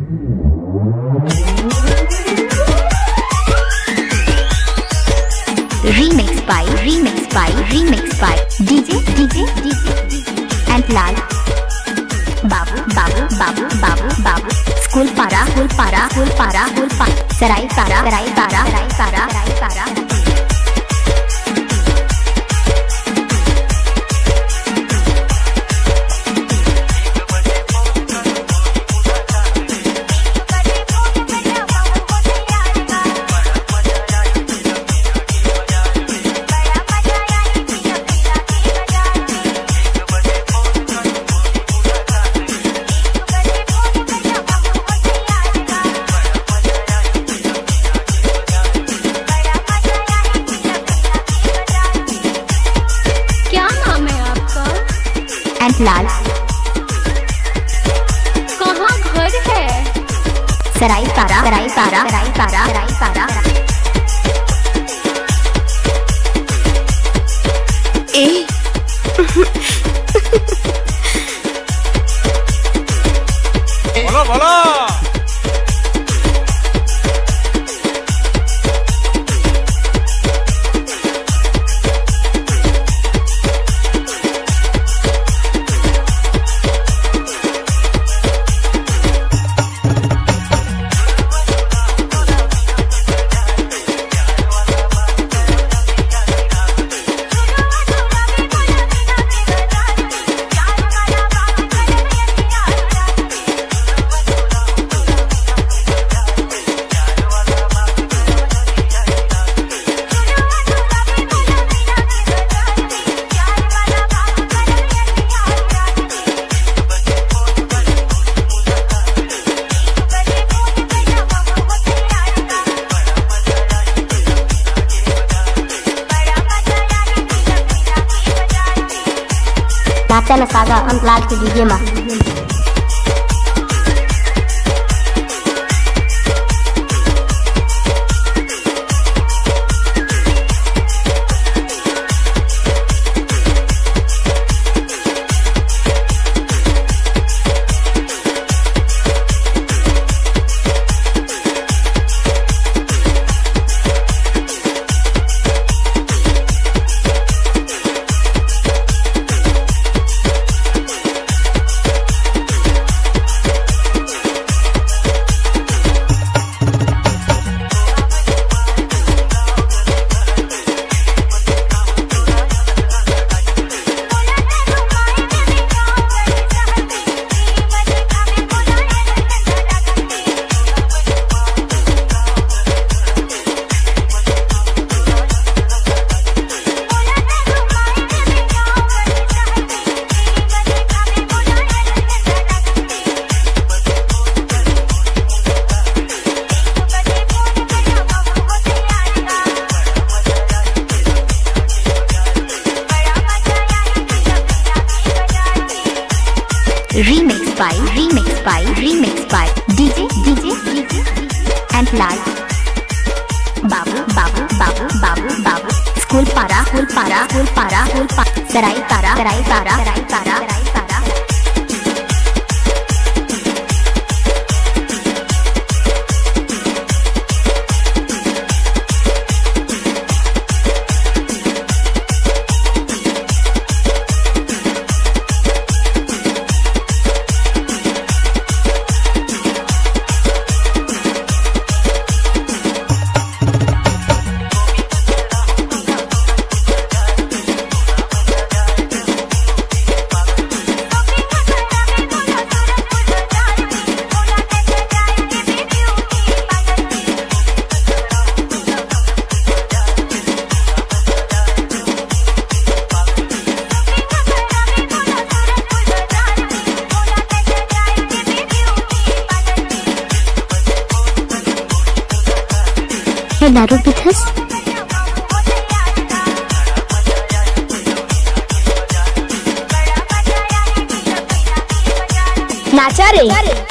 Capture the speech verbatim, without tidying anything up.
Remix by, remix by, remix by D J, D J, D J, D J and लाल बाबू, बाबू, बाबू, बाबू, बाबू, स्कूल पारा, स्कूल पारा, स्कूल पारा, स्कूल पारा, सराय पारा, सराय पारा, सराय पारा, सराय पारा। क्या नाम है आपका? And लाल। कहाँ घर है? सराय पारा, सराय पारा, सराय पारा, सराय पारा। ए। बोलो, बोलो। नाचा नसागा अंतलाल के डीजे मा। Remix by, remix by, remix by D J, D J, D J and लाल। बाबू, बाबू, बाबू, बाबू, बाबू, स्कूल पारा, स्कूल पारा, स्कूल पारा, स्कूल पारा, सराय पारा, सराय पारा, सराय पारा, सराय पारा। हे दारू पीथस? नाचा रे।